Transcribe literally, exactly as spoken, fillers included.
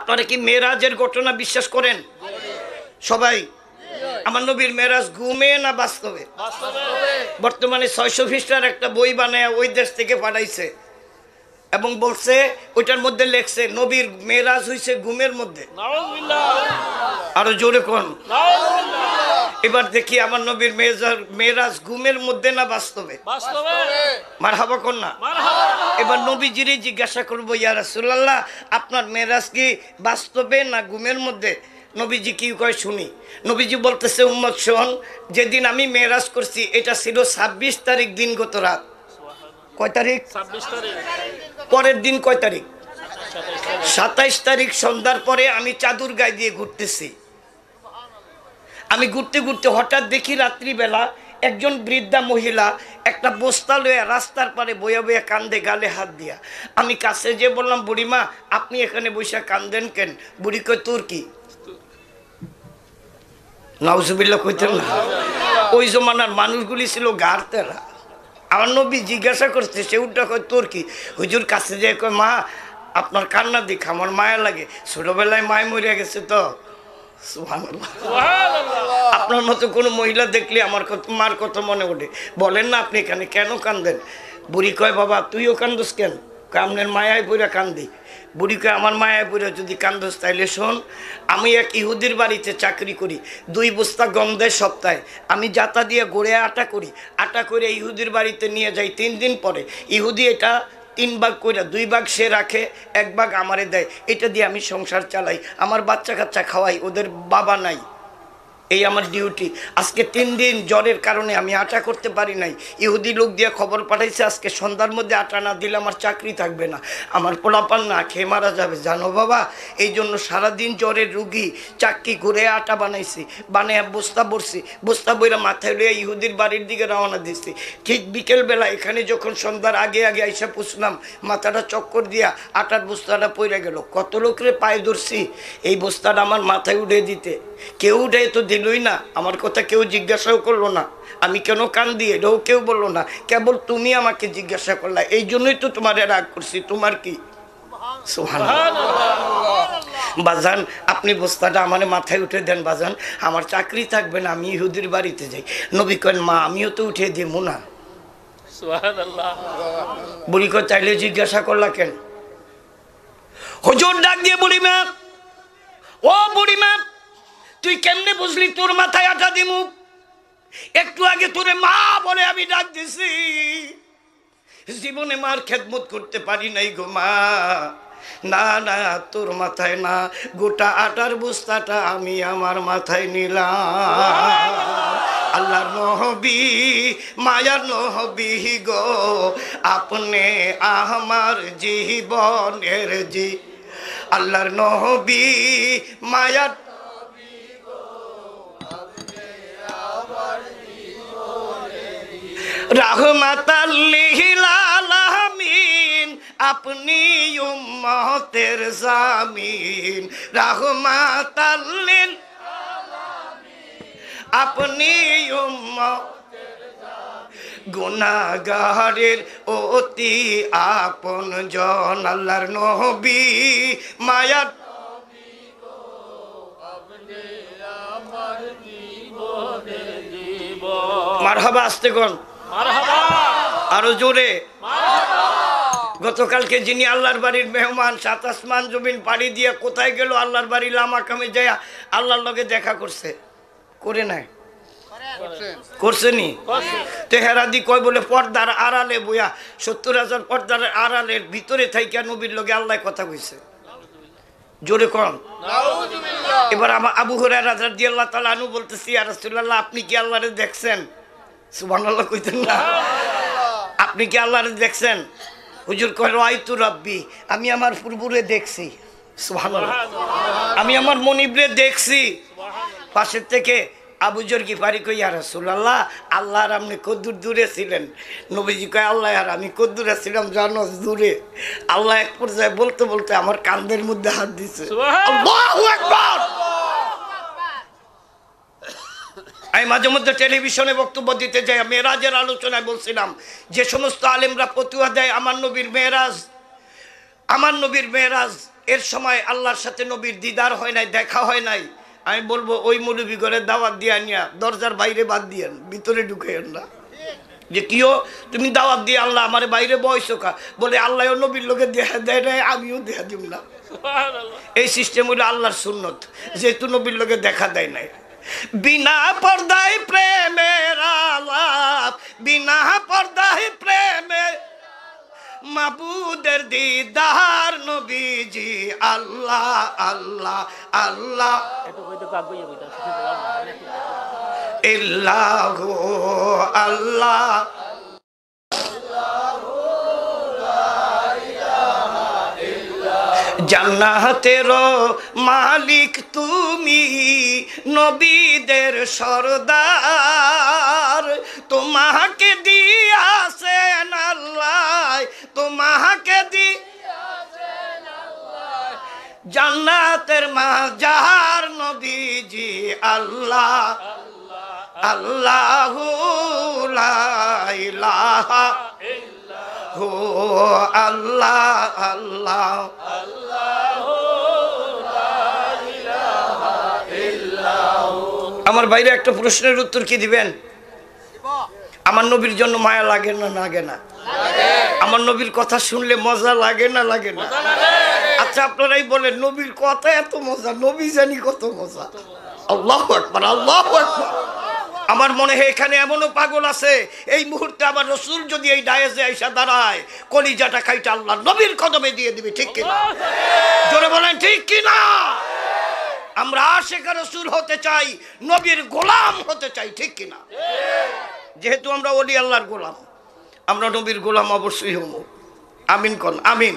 আপনারা কি মেরাজের ঘটনা বিশ্বাস করেন সবাই? আমার নবীর মেরাজ ঘুমে না বাস্তবে? বর্তমানে ছয়শো পৃষ্ঠার একটা বই বানায় ওই দেশ থেকে পাঠাইছে এবং বলছে, ওইটার মধ্যে লেখছে নবীর মেরাজ হইছে ঘুমের মধ্যে। আরো জোরে কন। এবার দেখি আমার নবীর মেজার-, মেরাজ ঘুমের মধ্যে না বাস্তবে? মারহাবা কন না। এবার নবীজিরে জিজ্ঞাসা করবো, ইয়া রাসূলুল্লাহ, আপনার মেরাজ কি বাস্তবে না ঘুমের মধ্যে? নবীজি কি কয় শুনি। নবীজি বলতেছে, উম্মত শোন, যেদিন আমি মেরাজ করছি এটা ছিল ছাব্বিশ তারিখ দিন, গত রাত। কয় তারিখ? পরের দিন কয় তারিখ? সাতাইশ তারিখ। সন্ধ্যার পরে আমি চাদর গায়ে দিয়ে ঘুরতেছি। আমি ঘুরতে ঘুরতে হঠাৎ দেখি রাত্রিবেলা একজন বৃদ্ধা মহিলা একটা বস্তা লইয়া রাস্তার পারে বইয়া বইয়া কান্দে, গালে হাত দিয়া। আমি কাছে যেয়ে বললাম, বুড়িমা, আপনি এখানে বইসা কান্দেন কেন? বুড়ি কয়, তোর কি? নাউজুবিল্লাহ কইতেন না। ওই জমানার মানুষগুলি ছিল গারতেরা। আমার নবী জিজ্ঞাসা করছে, সে উল্টা কয়, তোর কি? হুজুর কাছে যেয়ে কয়, মা, আপনার কান্না দেখে আমার মায়া লাগে, ছোটবেলায় মায় মরে গেছে তো। সুবহানাল্লাহ। আপনার মতো কোনো মহিলা দেখলে আমার কত, মার কথা মনে ওঠে। বলেন না, আপনি এখানে কেন কান্দেন? বুড়ি কয়, বাবা, তুইও কান্দস কেন? কয়, আপনার মায়ায় পড়া কান্দি। বুড়ি কয়, আমার মায়ায় পড়া যদি কান্দস, তাইলে শোন, আমি এক ইহুদির বাড়িতে চাকরি করি, দুই বস্তা গম দেয় সপ্তাহে। আমি জাতা দিয়ে গুড়ে আটা করি, আটা করে ইহুদির বাড়িতে নিয়ে যাই। তিন দিন পরে ইহুদি এটা তিন ভাগ করে দুই ভাগ সে রাখে, এক ভাগ আমারে দেয়। এটা দিয়ে আমি সংসার চালাই, আমার বাচ্চা কাচ্চা খাওয়াই, ওদের বাবা নাই। এই আমার ডিউটি। আজকে তিন দিন জ্বরের কারণে আমি আটা করতে পারি নাই। ইহুদি লোক দিয়ে খবর পাঠাইছে, আজকে সন্ধ্যার মধ্যে আটা না দিলে আমার চাকরি থাকবে না, আমার পোলাপান না খেয়ে মারা যাবে। জানো বাবা, এই জন্য সারাদিন জ্বরের রুগী চাক্কি ঘুরে আটা বানাইছি, বানাইয়া বস্তা ভরছি, বস্তা বইরা মাথায় লইয়া ইহুদির বাড়ির দিকে রওনা দিছি। ঠিক বিকেলবেলা এখানে যখন সন্ধ্যার আগে আগে আইসা পৌঁছলাম, মাথাটা চক্কর দিয়া আটার বস্তাটা পড়ে গেল। কত লোকরে পায়ে ধরছি এই বস্তাটা আমার মাথায় উঠে দিতে, কেউ উঠে তো দিলই না। আমার কথা কেউ জিজ্ঞাসাও করলো না, আমি কেন কান্দি এটাও কেউ বললো না। কেবল তুমি আমাকে জিজ্ঞাসা করলা, এই জন্যই তো তোমারে রাগ করছি। তোমার কি? সুবহানাল্লাহ। বাজান, আপনি বস্তাটা আমার মাথায় উঠে দেন বাজান, আমার চাকরি থাকবে না, আমি ইহুদির বাড়িতে যাই। নবী কইন, মা, আমিও তো উঠে দিমু না। বুড়ি কয়, তাইলে জিজ্ঞাসা করলা কেন? হুজুর ডাক দিয়ে, বুড়ি মা, ও বুড়ি মা, তুই কেমনে বুঝলি তোর মাথায় আটা দিমু? একটু আগে তোরে মা বলে আমি ডাক দিছি। জীবনে মার খেদমত করতে পারি নাই গো মা। না, না, তোর মাথায় না, গোটা আটার বস্তাটা আমি আমার মাথায় নিলাম। আল্লাহর নবী, মায়ার নবী গো, আপনি আমার জীবনের জি-, আল্লাহর নবী, মায়ার রাহমাতাল লিল আলামিন, আপনি উম্মতের জামিন। রাহমাতাল লিল, আপনি উম্মত, গুনাহগারের অতি আপন জন। আল্লাহর নবী, মায়ার মারহাবা, আস্তে কন। আরো জোরে। গতকালকে যিনি আল্লাহর বাড়ির মেহমান, সাত আসমান জমিন পাড়ি দিয়ে কোথায় গেল? আল্লাহর বাড়ি লামাকামে যায়া আল্লাহর লগে দেখা করছে, করে নাই? করছে নি? তো হেরাদি কয় বলে পর্দার আড়ালে বইয়া, সত্তর হাজার পর্দার আড়ালের ভিতরে থাইকা নবীর লগে আল্লাহ কথা কইছে। জোরে কন। এবার আমার আবু হুরায়রা রাদিয়াল্লাহু তাআলা আনহু বলতেছি, ইয়া রাসূলুল্লাহ, আপনি কি আল্লাহরে দেখছেন? সুবহানাল্লাহ কইতেন না? আপনি কি আল্লাহরে দেখছেন? হুজুর কয়, রাআইতু রাব্বি, আমি আমার প্রভুরে দেখছি। সুবহানাল্লাহ। আমি আমার মনিবরে দেখছি। পাশের থেকে আবু যর গিফারি কয়, ইয়া রাসূলুল্লাহ, আল্লাহ আর আপনি কদ্দুর দূরে ছিলেন? নবীজি কয়, আল্লাহ আর আমি কদ্দুরে ছিলাম জানো? দূরে। আল্লাহ এক পর্যায়ে বলতে বলতে আমার কান্দের মধ্যে হাত দিছে। সুবহান। আল্লাহু আকবার। আমি মাঝে মধ্যে টেলিভিশনে বক্তব্য দিতে যাই, মেরাজের আলোচনায় বলছিলাম, যে সমস্ত আলেমরা ফতুয়া দেয় আমার নবীর মেরাজ, আমার নবীর মেরাজ এর সময় আল্লাহর সাথে নবীর দিদার হয় নাই, দেখা হয় নাই। আমি বলবো, ওই মৌলবী ঘরে দাওয়াত দিয়া আনিয়া দরজার বাইরে বাদ দিয়েন, ভিতরে ঢুকাইয়েন না। যে কিও, তুমি দাওয়াত দিয়ে আল্লাহ আমারে বাইরে বয়সো কা? বলে, আল্লাহও নবীর লগে দেখা দেয় নাই, আমিও দেখা দিব না। এই সিস্টেম হইলো আল্লাহর সুন্নত, যেহেতু নবীর লগে দেখা দেয় নাই। বিনা পর্দায় প্রেমের আলাপ, বিনা পর্দায় প্রেমে মাবুদের দিদার নবীজি। আল্লাহ, আল্লাহ, আল্লাহ। ইল্লাহু আল্লাহ। জান্নাতেরও মালিক তুমি, নবীদের সর্দার। তোমাকে দিয়াছেন আল্লাহ, তোমাকে দি জান্নাতের মাজার নবীজি। আল্লাহ, আল্লাহু লা ইলাহা ইল্লাহু। আল্লাহ, আল্লাহ। আমার ভাইরা, একটা প্রশ্নের উত্তর কি দিবেন? আমার নবীর জন্য মায়া লাগে না, লাগে না? আমার নবীর কথা শুনলে মজা লাগে না, লাগে না? আচ্ছা, আপনারাই বলেন, নবীর কথা এত মজা, নবী জানি কত মজা। আল্লাহু আকবার, আল্লাহু আকবার। আমার মনে হয় এখানে এমনও পাগল আছে, এই মুহূর্তে আমার রসুল যদি এই ডায়েসে আইসা দাঁড়ায়, কলিজাটা কাইটা আল্লাহর নবীর কদমে দিয়ে দিবে, ঠিক কিনা? জোরে বলেন, ঠিক কিনা? আমরা আশেকে রসুল হতে চাই, নবীর গোলাম হতে চাই, ঠিক কিনা? যেহেতু আমরা ওলি আল্লাহর গোলাম, আমরা নবীর গোলাম অবশ্যই হব। আমিন কন, আমিন।